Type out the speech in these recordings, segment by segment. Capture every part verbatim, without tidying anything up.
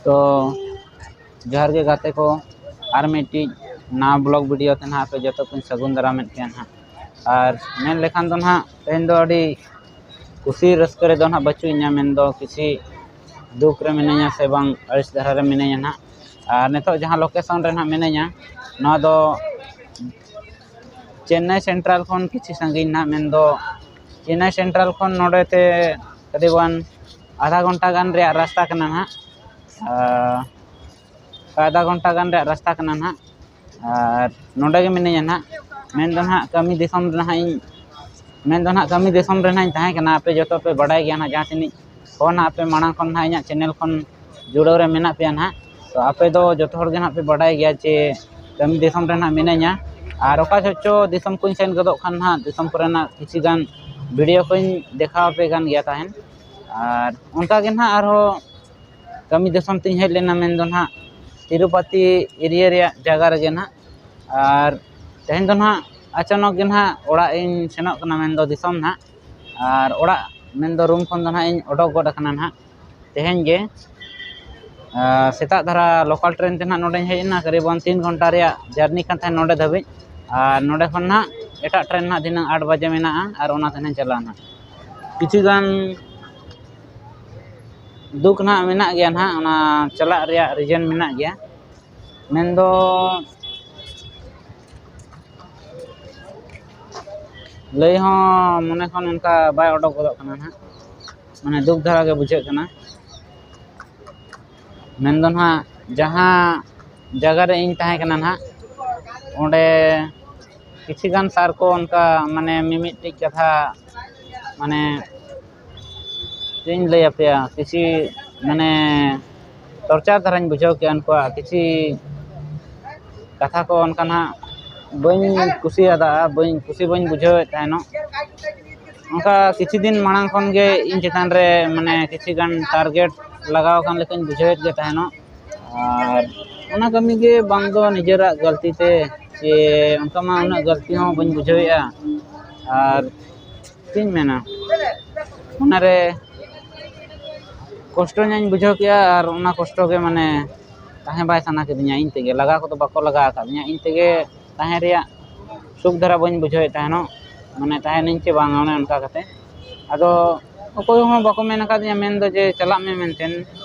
ᱛᱚ ᱡᱚᱦᱟᱨ ᱜᱮ ᱜᱟᱛᱮ ᱠᱚ, ᱟᱨ ᱢᱤᱫᱴᱤᱡ ᱱᱟᱣᱟ ᱵᱞᱚᱜ ᱵᱷᱤᱰᱤᱭᱳ ᱛᱮ ᱱᱟᱦᱟᱜ ᱟᱯᱮ ᱡᱚᱛᱚ ᱠᱚᱧ ᱥᱟᱹᱜᱩᱱ ᱫᱟᱨᱟᱢᱮᱫ ᱯᱮᱭᱟ ᱱᱟᱦᱟᱜ᱾ ᱟᱨ ᱢᱮᱱ ᱞᱮᱠᱷᱟᱱ ᱫᱚ ᱱᱟᱦᱟᱜ ᱛᱮᱦᱮᱧ ᱫᱚ ᱟᱹᱰᱤ ᱠᱩᱥᱤ ᱨᱟᱹᱥᱠᱟᱹ ᱨᱮᱫᱚ ᱱᱟᱦᱟᱜ ᱵᱟᱹᱪᱩᱜ ᱤᱧᱟ, ᱢᱮᱱᱫᱚ ᱠᱤᱪᱷᱤ ᱫᱩᱠ ᱨᱮ ᱢᱤᱱᱟᱹᱧᱟ ᱥᱮ ᱵᱟᱝ ᱟᱹᱲᱤᱥ ᱫᱷᱟᱨᱟ ᱨᱮ ᱢᱤᱱᱟᱹᱧᱟ ᱱᱟᱦᱟᱜ᱾ ᱟᱨ ᱱᱤᱛᱚᱜ ᱡᱟᱦᱟᱸ ᱞᱳᱠᱮᱥᱚᱱ ᱨᱮ ᱱᱟᱦᱟᱜ ᱢᱤᱱᱟᱹᱧᱟ, ᱱᱚᱣᱟ ᱫᱚ ᱪᱮᱱᱱᱟᱭ ᱥᱮᱱᱴᱨᱟᱞ ᱠᱷᱚᱱ ᱠᱤᱪᱷᱤ ᱥᱟᱺᱜᱤᱧ ᱱᱟᱦᱟᱜ, ᱢᱮᱱᱫᱚ ᱪᱮᱱᱱᱟᱭ ᱥᱮᱱᱴᱨᱟᱞ ᱠᱷᱚᱱ ᱱᱚᱰᱮ ᱛᱮ ᱛᱟᱨᱤᱵᱟᱱ ᱟᱫᱷᱟ ᱜᱷᱚᱱᱴᱟ ᱜᱟᱱ ᱨᱮᱭᱟᱜ ᱨᱟᱥᱛᱟ ᱠᱟᱱᱟ ᱱᱟᱦᱟᱜ᱾ ᱟᱨ ᱟᱫᱷᱟ ᱜᱷᱚᱱᱴᱟ ᱜᱟᱱ ᱨᱮᱭᱟᱜ ᱨᱟᱥᱛᱟ ᱠᱟᱱᱟ ᱱᱟᱦᱟᱜ᱾ ᱟᱨ ᱱᱚᱰᱮ ᱜᱮ ᱢᱤᱱᱟᱹᱧᱟ ᱱᱟᱦᱟᱜ᱾ ᱢᱮᱱᱫᱚ ᱱᱟᱦᱟᱜ ᱠᱟᱹᱢᱤ ᱫᱤᱥᱚᱢ ᱨᱮ ᱱᱟᱦᱟᱜ ᱤᱧ, ᱢᱮᱱᱫᱚ ᱱᱟᱦᱟᱜ ᱠᱟᱹᱢᱤ ᱫᱤᱥᱚᱢ ᱨᱮ ᱱᱟᱦᱟᱜ ᱤᱧ ᱛᱟᱦᱮᱸ ᱠᱟᱱᱟ᱾ ᱟᱯᱮ ᱡᱚᱛᱚ ᱯᱮ ᱵᱟᱰᱟᱭ ᱜᱮᱭᱟ ᱱᱟᱦᱟᱜ, ᱡᱟᱦᱟᱸ ᱛᱤᱱᱟᱹᱜ ᱦᱚᱲ ᱱᱟᱦᱟᱜ ᱟᱯᱮ ᱢᱟᱲᱟᱝ ᱠᱷᱚᱱ ᱱᱟᱦᱟᱜ ᱤᱧᱟᱹᱜ ᱪᱮᱱᱮᱞ ᱠᱷᱚᱱ ᱡᱩᱲᱟᱹᱣ ᱨᱮ ᱢᱮᱱᱟᱜ ᱯᱮᱭᱟ ᱱᱟᱦᱟᱜ᱾ ᱛᱚ ᱟᱯᱮ ᱫᱚ ᱡᱚᱛᱚ ᱦᱚᱲ ᱜᱮ ᱱᱟᱦᱟᱜ ᱯᱮ ᱵᱟᱰᱟᱭ ᱜᱮᱭᱟ ᱡᱮ ᱠᱟᱹᱢᱤ ᱫᱤᱥᱚᱢ ᱨᱮ ᱱᱟᱦᱟᱜ ᱢᱤᱱᱟᱹᱧᱟ᱾ ᱟᱨ ᱚᱠᱟ ᱡᱚᱦᱚᱜ ᱪᱚ ᱫᱤᱥᱚᱢ ᱠᱚᱧ ᱥᱮᱱ ᱜᱚᱫᱚᱜ ᱠᱷᱟᱱ ᱱᱟᱦᱟᱜ ᱫᱤᱥᱚᱢ ᱠᱚᱨᱮᱱᱟᱜ ᱠᱤᱪᱷᱤ ᱜᱟᱱ ᱵᱷᱤᱰᱤᱭᱳ ᱠᱚᱧ ᱫᱮᱠᱷᱟᱣ ᱟᱯᱮ ᱠᱟᱱ ᱜᱮᱭᱟ ᱛᱟᱦᱮᱱ᱾ ᱟᱨ ᱚᱱᱠᱟ ᱜᱮ ᱱᱟᱦᱟᱜ ᱟᱨᱦᱚᱸ ᱠᱟᱹᱢᱤ ᱫᱤᱥᱚᱢ ᱛᱤᱧ ᱦᱮᱡ ᱞᱮᱱᱟ, ᱢᱮᱱᱫᱚ ᱱᱟᱦᱟᱜ ᱛᱤᱨᱩᱯᱟᱛᱤ ᱮᱨᱤᱭᱟ ᱨᱮᱭᱟᱜ ᱡᱟᱭᱜᱟ ᱨᱮᱜᱮ ᱱᱟᱦᱟᱜ᱾ ᱟᱨ ᱛᱮᱦᱮᱧ ᱫᱚ ᱱᱟᱦᱟᱜ ᱟᱪᱟᱱᱚᱠ ᱜᱮ ᱱᱟᱦᱟᱜ ᱚᱲᱟᱜ ᱤᱧ ᱥᱮᱱᱚᱜ ᱠᱟᱱᱟ, ᱢᱮᱱᱫᱚ ᱫᱤᱥᱚᱢ ᱱᱟᱦᱟᱜ᱾ ᱟᱨ ᱚᱲᱟᱜ ᱢᱮᱱᱫᱚ ᱨᱩᱢ ᱠᱷᱚᱱ ᱫᱚ ᱱᱟᱦᱟᱜ ᱤᱧ ᱚᱰᱚᱠ ᱜᱚᱫ ᱟᱠᱟᱱᱟ ᱱᱟᱦᱟᱜ ᱛᱮᱦᱮᱧ ᱜᱮ᱾ ᱟᱨ ᱥᱮᱛᱟᱜ ᱫᱷᱟᱨᱟ ᱞᱳᱠᱟᱞ ᱴᱨᱮᱱ ᱛᱮ ᱱᱟᱦᱟᱜ ᱱᱚᱰᱮᱧ ᱦᱮᱡ ᱮᱱᱟ, ᱠᱟᱨᱤᱵᱟᱱ ᱛᱤᱱ ᱜᱷᱚᱱᱴᱟ ᱨᱮᱭᱟᱜ ᱡᱟᱨᱱᱤ ᱠᱟᱱ ᱛᱟᱦᱮᱸᱫ ᱱᱚᱰᱮ ᱫᱷᱟᱹᱵᱤᱡ᱾ ᱟᱨ ᱱᱚᱰᱮ ᱠᱷᱚᱱ ᱱᱟᱦᱟᱜ ᱮᱴᱟᱜ ᱴᱨᱮᱱ ᱱᱟᱦᱟᱜ ᱫᱷᱤᱱᱟᱹᱝ ᱟᱴ ᱵᱟᱡᱮ ᱢᱮᱱᱟᱜᱼᱟ, ᱟᱨ ᱚᱱᱟ ᱛᱮ ᱱᱟᱦᱟᱜ ᱪᱟᱞᱟᱜᱼᱟ ᱱᱟᱦᱟᱜ᱾ ᱠᱤᱪᱷᱩ ᱜᱟᱱ ᱫᱩᱠ ᱱᱟᱦᱟᱜ ᱢᱮᱱᱟᱜ ᱜᱮᱭᱟ ᱱᱟᱦᱟᱜ ᱚᱱᱟ ᱪᱟᱞᱟᱜ ᱨᱮᱭᱟᱜ ᱨᱤᱡᱮᱱ ᱢᱮᱱᱟᱜ ᱜᱮᱭᱟ, ᱢᱮᱱᱫᱚ ᱞᱟᱹᱭ ᱦᱚᱸ ᱢᱚᱱᱮ ᱠᱷᱚᱱ ᱚᱱᱠᱟ ᱵᱟᱭ ᱚᱰᱚᱠ ᱜᱚᱫᱚᱜ ᱠᱟᱱᱟ ᱱᱟᱦᱟᱜ, ᱢᱟᱱᱮ ᱫᱩᱠ ᱫᱷᱟᱨᱟ ᱜᱮ ᱵᱩᱡᱷᱟᱹᱜ ᱠᱟᱱᱟ᱾ ᱢᱮᱱᱫᱚ ᱱᱟᱦᱟᱜ ᱡᱟᱦᱟᱸ ᱡᱟᱭᱜᱟ ᱨᱮ ᱤᱧ ᱛᱟᱦᱮᱸ ᱠᱟᱱᱟ ᱱᱟᱦᱟᱜ, ᱚᱸᱰᱮ ᱠᱤᱪᱷᱤ ᱜᱟᱱ ᱥᱟᱨ ᱠᱚ ᱚᱱᱠᱟ ᱢᱟᱱᱮ ᱢᱤᱢᱤᱫᱴᱤᱡ ᱠᱟᱛᱷᱟ ᱢᱟᱱᱮ ᱪᱮᱫ ᱤᱧ ᱞᱟᱹᱭ ᱟᱯᱮᱭᱟ, ᱠᱤᱪᱷᱤ ᱢᱟᱱᱮ ᱴᱚᱨᱪᱟᱨ ᱫᱷᱟᱨᱟᱧ ᱵᱩᱡᱷᱟᱹᱣ ᱠᱮᱜᱼᱟ ᱩᱱᱠᱩᱣᱟᱜ ᱠᱤᱪᱷᱤ ᱠᱟᱛᱷᱟ ᱠᱚ ᱚᱱᱠᱟ ᱱᱟᱦᱟᱜ ᱵᱟᱹᱧ ᱠᱩᱥᱤᱭᱟᱫᱟ, ᱵᱟᱹᱧ ᱠᱩᱥᱤ ᱵᱟᱹᱧ ᱵᱩᱡᱷᱟᱹᱣᱮᱫ ᱛᱟᱦᱮᱱᱚᱜ᱾ ᱚᱱᱠᱟ ᱠᱤᱪᱷᱩ ᱫᱤᱱ ᱢᱟᱲᱟᱝ ᱠᱷᱚᱱ ᱜᱮ ᱤᱧ ᱪᱮᱛᱟᱱ ᱨᱮ ᱢᱟᱱᱮ ᱠᱤᱪᱷᱩ ᱜᱟᱱ ᱴᱟᱨᱜᱮᱴ ᱞᱟᱜᱟᱣ ᱟᱠᱟᱱ ᱞᱮᱠᱟᱧ ᱵᱩᱡᱷᱟᱹᱣᱮᱫ ᱜᱮ ᱛᱟᱦᱮᱱᱚᱜ᱾ ᱟᱨ ᱚᱱᱟ ᱠᱟᱹᱢᱤ ᱜᱮ ᱵᱟᱝ ᱫᱚ ᱱᱤᱡᱮᱨᱟᱜ ᱜᱟᱹᱞᱛᱤ ᱛᱮ ᱥᱮ ᱚᱱᱠᱟ ᱢᱟ ᱩᱱᱟᱹᱜ ᱜᱟᱹᱞᱛᱤ ᱦᱚᱸ ᱵᱟᱹᱧ ᱵᱩᱡᱷᱟᱹᱣᱮᱫᱼᱟ᱾ ᱟᱨ ᱪᱮᱫ ᱤᱧ ᱢᱮᱱᱟ, ᱚᱱᱟᱨᱮ ᱠᱚᱥᱴᱚ ᱧᱚᱜ ᱤᱧ ᱵᱩᱡᱷᱟᱹᱣ ᱠᱮᱜᱼᱟ᱾ ᱟᱨ ᱚᱱᱟ ᱠᱚᱥᱴᱚ ᱜᱮ ᱢᱟᱱᱮ ᱛᱟᱦᱮᱸ ᱵᱟᱭ ᱥᱟᱱᱟ ᱠᱤᱫᱤᱧᱟ ᱤᱧ ᱛᱮᱜᱮ, ᱞᱟᱜᱟ ᱠᱚᱫᱚ ᱵᱟᱠᱚ ᱞᱟᱜᱟ ᱟᱠᱟᱫᱤᱧᱟ, ᱤᱧ ᱛᱮᱜᱮ ᱛᱟᱦᱮᱸ ᱨᱮᱭᱟᱜ ᱥᱩᱠ ᱫᱷᱟᱨᱟ ᱵᱟᱹᱧ ᱵᱩᱡᱷᱟᱹᱣᱮᱫ ᱛᱟᱦᱮᱱᱚᱜ, ᱢᱟᱱᱮ ᱛᱟᱦᱮᱱᱟᱹᱧ ᱪᱮ ᱵᱟᱝ, ᱚᱱᱮ ᱚᱱᱠᱟ ᱠᱟᱛᱮ᱾ ᱟᱫᱚ ᱚᱠᱚᱭ ᱦᱚᱸ ᱵᱟᱠᱚ ᱢᱮᱱ ᱟᱠᱟᱫᱤᱧᱟ ᱢᱮᱱ ᱫᱚ ᱡᱮ ᱪᱟᱞᱟᱜ ᱢᱮ ᱢᱮᱱᱛᱮ,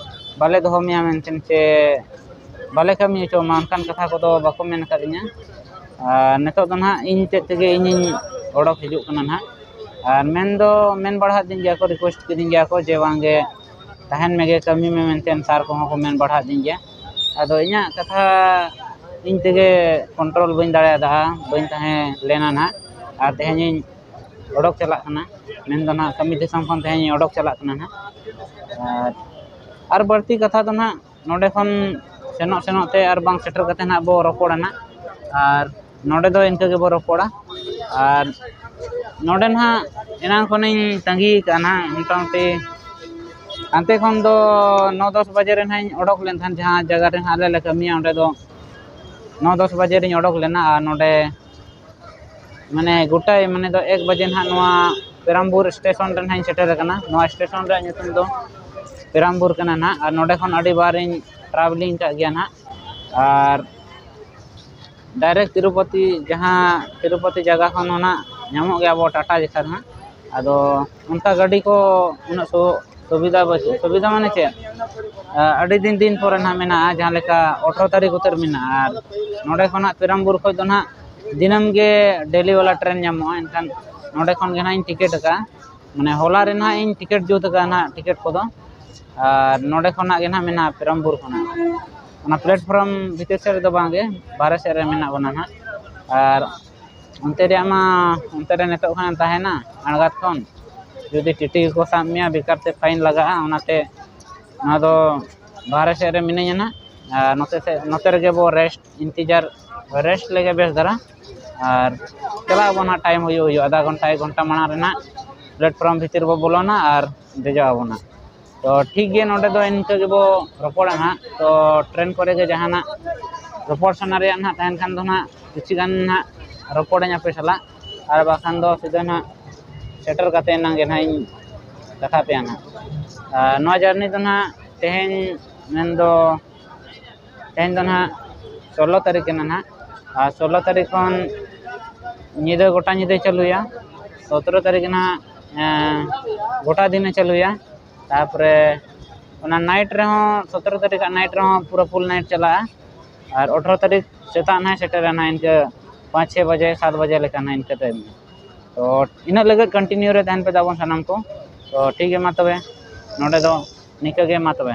ᱵᱟᱞᱮ ᱫᱚᱦᱚ ᱢᱮᱭᱟ ᱢᱮᱱᱛᱮ, ᱪᱮ ᱵᱟᱞᱮ ᱠᱟᱹᱢᱤ ᱦᱚᱪᱚ ᱟᱢᱟ, ᱚᱱᱠᱟᱱ ᱠᱟᱛᱷᱟ ᱠᱚᱫᱚ ᱵᱟᱠᱚ ᱢᱮᱱ ᱟᱠᱟᱫᱤᱧᱟ᱾ ᱟᱨ ᱱᱤᱛᱚᱜ ᱫᱚ ᱱᱟᱦᱟᱜ ᱤᱧ ᱛᱮᱫ ᱛᱮᱜᱮ ᱤᱧᱤᱧ ᱚᱰᱚᱠ ᱦᱤᱡᱩᱜ ᱠᱟᱱᱟ ᱱᱟᱦᱟᱜ᱾ ᱟᱨ ᱢᱮᱱ ᱫᱚ ᱢᱮᱱ ᱵᱟᱲᱟ ᱟᱹᱫᱤᱧ ᱜᱮᱭᱟ ᱠᱚ, request ᱠᱤᱫᱤᱧ ᱜᱮᱭᱟ ᱠᱚ ᱡᱮ ᱵᱟᱝ ᱜᱮ ᱛᱟᱦᱮᱱ ᱢᱮᱜᱮ, ᱠᱟᱹᱢᱤ ᱢᱮ ᱢᱮᱱᱛᱮ, ᱥᱟᱨ ᱠᱚᱦᱚᱸ ᱠᱚ ᱢᱮᱱ ᱵᱟᱲᱟ ᱟᱹᱫᱤᱧ ᱜᱮᱭᱟ᱾ ᱟᱫᱚ ᱤᱧᱟᱹᱜ ᱠᱟᱛᱷᱟ ᱤᱧ ᱛᱮᱜᱮ control ᱵᱟᱹᱧ ᱫᱟᱲᱮᱭᱟᱫᱟ, ᱵᱟᱹᱧ ᱛᱟᱦᱮᱸ ᱞᱮᱱᱟ ᱱᱟᱦᱟᱜ᱾ ᱟᱨ ᱛᱮᱦᱮᱧᱤᱧ ᱚᱰᱚᱠ ᱪᱟᱞᱟᱜ ᱠᱟᱱᱟ, ᱢᱮᱱ ᱫᱚ ᱱᱟᱦᱟᱜ ᱠᱟᱹᱢᱤ ᱫᱤᱥᱚᱢ ᱠᱷᱚᱱ ᱛᱮᱦᱮᱧᱤᱧ ᱚᱰᱚᱠ ᱪᱟᱞᱟᱜ ᱠᱟᱱᱟ ᱱᱟᱦᱟᱜ᱾ ᱟᱨ, ᱟᱨ ᱵᱟᱹᱲᱛᱤ ᱠᱟᱛᱷᱟ ᱫᱚ ᱱᱟᱦᱟᱜ ᱱᱚᱰᱮ ᱠᱷᱚᱱ ᱥᱮᱱᱚᱜ ᱥᱮᱱᱚᱜ ᱛᱮ ᱟᱨ ᱵᱟᱝ ᱥᱮᱴᱮᱨ ᱠᱟᱛᱮ ᱱᱟᱦᱟᱜ ᱵᱚ ᱨᱚᱯᱚᱲᱟ ᱱᱟᱦᱟᱜ᱾ ᱟᱨ ᱱᱚᱰᱮ ᱫᱚ ᱤᱱᱠᱟᱹ ᱜᱮᱵᱚ ᱨᱚᱯᱚᱲᱟ᱾ ᱟᱨ ᱱᱚᱰᱮ ᱱᱟᱦᱟᱜ ᱮᱱᱟᱝ ᱠᱷᱚᱱᱤᱧ ᱛᱟᱺᱜᱤ ᱠᱟᱜᱼᱟ ᱱᱟᱦᱟᱜ, ᱢᱚᱴᱟᱢᱩᱴᱤ ᱦᱟᱱᱛᱮ ᱠᱷᱚᱱ ᱫᱚ ᱱᱚ ᱫᱚᱥ ᱵᱟᱡᱮ ᱨᱮ ᱱᱟᱦᱟᱜ ᱤᱧ ᱚᱰᱚᱠ ᱞᱮᱱ ᱛᱟᱦᱮᱸᱫ, ᱡᱟᱦᱟᱸ ᱡᱟᱭᱜᱟ ᱨᱮ ᱱᱟᱦᱟᱜ ᱟᱞᱮ ᱞᱮ ᱠᱟᱹᱢᱤᱭᱟ, ᱚᱸᱰᱮ ᱫᱚ ᱱᱚ ᱫᱚᱥ ᱵᱟᱡᱮ ᱨᱤᱧ ᱚᱰᱚᱠ ᱞᱮᱱᱟ᱾ ᱟᱨ ᱱᱚᱰᱮ ᱢᱟᱱᱮ ᱜᱚᱴᱟᱭ, ᱢᱟᱱᱮ ᱫᱚ ᱮᱠ ᱵᱟᱡᱮ ᱱᱟᱦᱟᱜ ᱱᱚᱣᱟ ᱯᱮᱨᱟᱢᱵᱩᱨ ᱥᱴᱮᱥᱚᱱ ᱨᱮ ᱱᱟᱦᱟᱜ ᱤᱧ ᱥᱮᱴᱮᱨ ᱟᱠᱟᱱᱟ᱾ ᱱᱚᱣᱟ ᱥᱴᱮᱥᱚᱱ ᱨᱮᱭᱟᱜ ᱧᱩᱛᱩᱢ ᱫᱚ ᱯᱮᱨᱟᱢᱵᱩᱨ ᱠᱟᱱᱟ ᱱᱟᱦᱟᱜ᱾ ᱟᱨ ᱱᱚᱰᱮ ᱠᱷᱚᱱ ᱟᱹᱰᱤ ᱵᱟᱨ ᱤᱧ travelling ᱠᱟᱜ ᱜᱮᱭᱟ ᱱᱟᱦᱟᱜ᱾ ᱟᱨ direct ᱛᱤᱨᱩᱯᱚᱛᱤ, ᱡᱟᱦᱟᱸ ᱛᱤᱨᱩᱯᱚᱛᱤ ᱡᱟᱭᱜᱟ ᱠᱷᱚᱱ ᱦᱚᱸ ᱱᱟᱦᱟᱜ ᱧᱟᱢᱚᱜ ᱜᱮᱭᱟ ᱟᱵᱚ ᱴᱟᱴᱟ ᱡᱮᱠᱥᱚᱱ ᱱᱟᱦᱟᱜ᱾ ᱟᱫᱚ ᱚᱱᱠᱟ ᱜᱟᱹᱰᱤ ᱠᱚ ᱩᱱᱟᱹᱜ ᱥᱩ-, ᱥᱩᱵᱤᱫᱷᱟ ᱵᱟᱹᱪᱩᱜ, ᱥᱩᱵᱤᱫᱷᱟ ᱢᱟᱱᱮ ᱪᱮᱫ? ᱟᱹᱰᱤ ᱫᱤᱱ ᱫᱤᱱ ᱯᱚᱨᱮ ᱱᱟᱦᱟᱜ ᱢᱮᱱᱟᱜᱼᱟ, ᱡᱟᱦᱟᱸ ᱞᱮᱠᱟ ᱟᱴᱷᱨᱚ ᱛᱟᱹᱨᱤᱠᱷ ᱩᱛᱟᱹᱨ ᱢᱮᱱᱟᱜᱼᱟ᱾ ᱟᱨ ᱱᱚᱰᱮ ᱠᱷᱚᱱᱟᱜ ᱯᱮᱨᱟᱢᱵᱩᱨ ᱠᱷᱚᱱ ᱫᱚ ᱱᱟᱦᱟᱜ ᱫᱤᱱᱟᱹᱢ ᱜᱮ daily ᱵᱟᱞᱟ train ᱧᱟᱢᱚᱜᱼᱟ᱾ ᱮᱱᱠᱷᱟᱱ ᱱᱚᱰᱮ ᱠᱷᱚᱱ ᱜᱮ ᱱᱟᱦᱟᱜ ᱤᱧ ᱴᱤᱠᱤᱴ ᱟᱠᱟᱫᱼᱟ, ᱢᱟᱱᱮ ᱦᱚᱞᱟ ᱨᱮ ᱱᱟᱦᱟᱜ ᱤᱧ ᱴᱤᱠᱤᱴ ᱡᱩᱛ ᱟᱠᱟᱫᱼᱟ ᱱᱟᱦᱟᱜ, ᱴᱤᱠᱤᱴ ᱠᱚᱫᱚ᱾ ᱟᱨ ᱱᱚᱰᱮ ᱠᱷᱚᱱᱟᱜ ᱜᱮ ᱱᱟᱦᱟᱜ ᱢᱮᱱᱟᱜᱼᱟ ᱯᱮᱨᱟᱢᱵᱩᱨ ᱠᱷᱚᱱᱟᱜ᱾ ᱚᱱᱟ platform ᱵᱷᱤᱛᱤᱨ ᱥᱮᱫ ᱨᱮᱫᱚ ᱵᱟᱝ ᱜᱮ, ᱵᱟᱦᱨᱮ ᱥᱮᱫ ᱨᱮ ᱢᱮᱱᱟᱜ ᱵᱚᱱᱟ ᱱᱟᱦᱟᱜ᱾ ᱟᱨ ᱚᱱᱛᱮ ᱨᱮᱭᱟᱜ ᱢᱟ, ᱚᱱᱛᱮ ᱨᱮ ᱱᱤᱛᱚᱜ ᱠᱷᱚᱱᱮᱢ ᱛᱟᱦᱮᱱᱟ ᱟᱬᱜᱟᱛ ᱠᱷᱚᱱ, ᱡᱩᱫᱤ ᱴᱤᱴᱤ ᱠᱚ ᱥᱟᱵ ᱢᱮᱭᱟ ᱵᱮᱠᱟᱨ ᱛᱮ fine ᱞᱟᱜᱟᱜᱼᱟ᱾ ᱚᱱᱟᱛᱮ ᱱᱚᱣᱟ ᱫᱚ ᱵᱟᱦᱨᱮ ᱥᱮᱫ ᱨᱮ ᱢᱤᱱᱟᱹᱧᱟ ᱱᱟᱦᱟᱜ᱾ ᱟᱨ ᱱᱚᱛᱮ ᱥᱮᱫ, ᱱᱚᱛᱮ ᱨᱮᱜᱮ ᱵᱚ rest, ᱤᱱᱛᱮᱡᱟᱨ, rest ᱞᱮᱜᱮ ᱵᱮᱥ ᱫᱷᱟᱨᱟ᱾ ᱟᱨ ᱪᱟᱞᱟᱜ ᱟᱵᱚ ᱱᱟᱦᱟᱜ, time ᱦᱩᱭᱩᱜ ᱦᱩᱭᱩᱜ, ᱟᱫᱷᱟ ᱜᱷᱚᱱᱴᱟ, ᱮᱠ ᱜᱷᱚᱱᱴᱟ ᱢᱟᱲᱟᱝ ᱨᱮ ᱱᱟᱦᱟᱜ platform ᱵᱷᱤᱛᱤᱨ ᱵᱚ ᱵᱚᱞᱚᱱᱟ ᱟᱨ ᱫᱮᱡᱚᱜ ᱟᱵᱚ ᱱᱟᱦᱟᱜ᱾ ᱛᱚ ᱴᱷᱤᱠ ᱜᱮ, ᱱᱚᱰᱮ ᱫᱚ ᱤᱱᱠᱟᱹ ᱜᱮᱵᱚ ᱨᱚᱯᱚᱲᱟ ᱱᱟᱦᱟᱜ᱾ ᱛᱚ train ᱠᱚᱨᱮ ᱜᱮ ᱡᱟᱦᱟᱱᱟᱜ ᱨᱚᱯᱚᱲ ᱥᱟᱱᱟ ᱨᱮᱭᱟᱜ ᱱᱟᱦᱟᱜ ᱛᱟᱦᱮᱱ ᱠᱷᱟᱱ ᱫᱚ ᱱᱟᱦᱟᱜ ᱠᱤᱪᱷᱩ ᱜᱟᱱ ᱱᱟᱦᱟᱜ ᱨᱚᱯᱚᱲᱟᱹᱧ ᱟᱯᱮ ᱥᱟᱞᱟᱜ, ᱟᱨ ᱵᱟᱠᱷᱟᱱ ᱫᱚ ᱥᱤᱫᱷᱟᱹ ᱱᱟᱦᱟᱜ ᱥᱮᱴᱮᱨ ᱠᱟᱛᱮ ᱮᱱᱟᱝ ᱜᱮ ᱱᱟᱦᱟᱜ ᱤᱧ ᱠᱟᱛᱷᱟ ᱟᱯᱮᱭᱟ ᱱᱟᱦᱟᱜ᱾ ᱟᱨ ᱱᱚᱣᱟ ᱡᱟᱨᱱᱤ ᱫᱚ ᱱᱟᱦᱟᱜ ᱛᱮᱦᱮᱧ ᱢᱮᱱᱫᱚ ᱛᱮᱦᱮᱧ ᱫᱚ ᱱᱟᱦᱟᱜ ᱥᱳᱞᱞᱳ ᱛᱟᱹᱨᱤᱠᱷ ᱠᱟᱱᱟ ᱱᱟᱦᱟᱜ᱾ ᱟᱨ ᱥᱳᱞᱞᱳ ᱛᱟᱹᱨᱤᱠᱷ ᱠᱷᱚᱱ ᱧᱤᱫᱟᱹ, ᱜᱚᱴᱟ ᱧᱤᱫᱟᱹᱭ ᱪᱟᱹᱞᱩᱭᱟ᱾ ᱥᱚᱛᱨᱚ ᱛᱟᱹᱨᱤᱠᱷ ᱱᱟᱦᱟᱜ ᱜᱚᱴᱟ ᱫᱤᱱᱮ ᱪᱟᱹᱞᱩᱭᱟ᱾ ᱛᱟᱨᱯᱚᱨᱮ ᱚᱱᱟ ᱱᱟᱭᱤᱴ ᱨᱮᱦᱚᱸ, ᱥᱚᱛᱨᱚ ᱛᱟᱹᱨᱤᱠᱷ ᱟᱜ ᱱᱟᱭᱤᱴ ᱨᱮᱦᱚᱸ ᱯᱩᱨᱟᱹ ᱯᱷᱩᱞ ᱱᱟᱭᱤᱴ ᱪᱟᱞᱟᱜᱼᱟ᱾ ᱟᱨ ᱟᱴᱷᱨᱚ ᱛᱟᱹᱨᱤᱠᱷ ᱥᱮᱛᱟᱜ ᱱᱟᱦᱟᱜ ᱥᱮᱴᱮᱨᱟ ᱱᱟᱦᱟᱜ ᱤᱱᱠᱟᱹ ᱯᱟᱸᱪ ᱪᱷᱚᱭ ᱵᱟᱡᱮ, ᱥᱟᱛ ᱵᱟᱡᱮ ᱞᱮᱠᱟ ᱱᱟᱦᱟᱜ ᱤᱱᱠᱟᱹ ᱴᱟᱭᱤᱢ᱾ ᱛᱚ ᱤᱱᱟᱹᱜ ᱞᱟᱹᱜᱤᱫ ᱠᱚᱱᱴᱤᱱᱤᱭᱩ ᱨᱮ ᱛᱟᱦᱮᱱ ᱯᱮ ᱛᱟᱵᱚᱱ ᱥᱟᱱᱟᱢ ᱠᱚ᱾ ᱛᱚ ᱴᱷᱤᱠ ᱜᱮᱭᱟ, ᱢᱟ ᱛᱚᱵᱮ ᱱᱚᱰᱮ ᱫᱚ ᱱᱤᱝᱠᱟᱹ ᱜᱮ, ᱢᱟ ᱛᱚᱵᱮ᱾